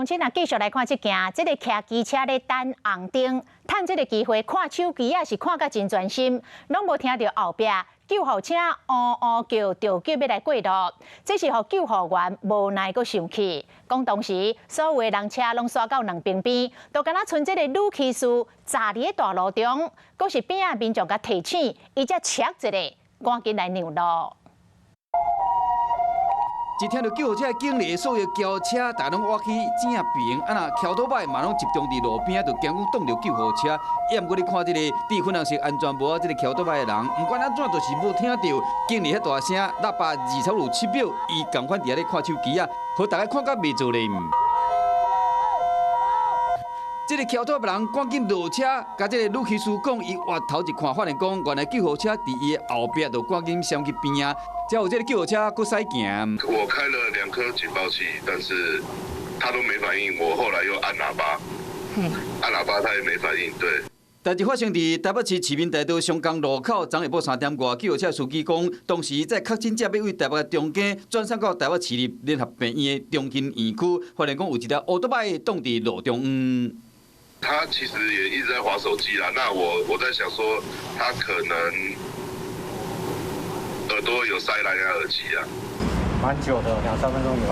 親啊，繼續來看這件，這个騎機車咧等紅燈，趁這个機會看手機啊，是看甲真專心，攏無聽著後壁救護車嗷嗷叫，著急欲來過路，這是予救護員無奈閣生氣，講當時所有的人車攏徙到兩邊邊，都敢若賰這个女騎士紮佇咧大路中，閣是邊仔民眾共提醒，伊才切一下，趕緊來讓路。一聽著救護車警鈴，所有轎車大家攏倚去正邊，啊若轎倒擺嘛攏集中佇路邊，就驚講擋著救護車。毋過你看這个戴粉紅色安全帽，這个轎倒擺的人，毋管按怎，就是無聽著警鈴遐大聲，喇叭27.7秒，伊仝款佇遐咧看手機啊，予大家看甲袂做咧。這个轎倒擺人趕緊落車，共這个女騎士講，伊回頭一看，發現講原來救護車佇伊的後壁，就趕緊閃去邊仔。才有這个救護車閣駛行。我開了兩顆警報器，但是他都沒反應。我後來又按喇叭，按喇叭他也沒反應。對。代誌發生佇台北市市民大道松江路口，昨下晡3點外，救護車司機講，當時載確診者欲對台北中間轉送到台北市立聯合病院的中興院區，發現講有一台歐多擺擋佇路中央。他其實也一直在滑手機啦。那我在想說，他可能耳朵有塞藍牙耳機啊。蠻久的，兩三分鐘有。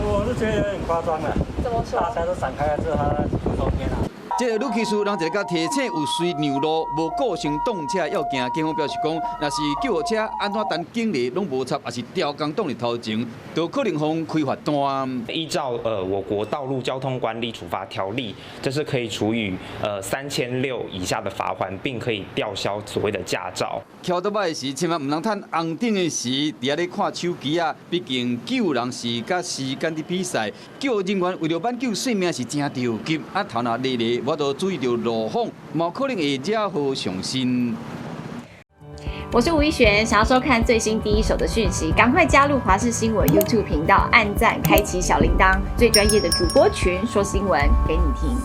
我是覺得有點誇張了。怎麼說？大家都閃開了之後，他走偏了。這个女騎士人一個提醒有隨讓路，無顧先擋車要行。警方表示講，若是救護車按怎等警鈴攏無插，抑是刁工擋佇頭前，都可能予開罰單。依照我國道路交通管理處罰條例，這是可以處以3600以下的罰鍰，並可以吊銷所謂的駕照。轎倒擺時，千萬毋通趁紅燈的時，佇遐咧看手機啊！畢竟救人是佮時間佇比賽，救護人員為著挽救性命是誠著急，啊頭若離離，無法注意著路況，嘛可能會惹禍上身。我是吳一璇，想要收看最新第一手的訊息，趕快加入華視新聞 YouTube 頻道，按讚，開啟小鈴鐺，最專業的主播群說新聞給你聽。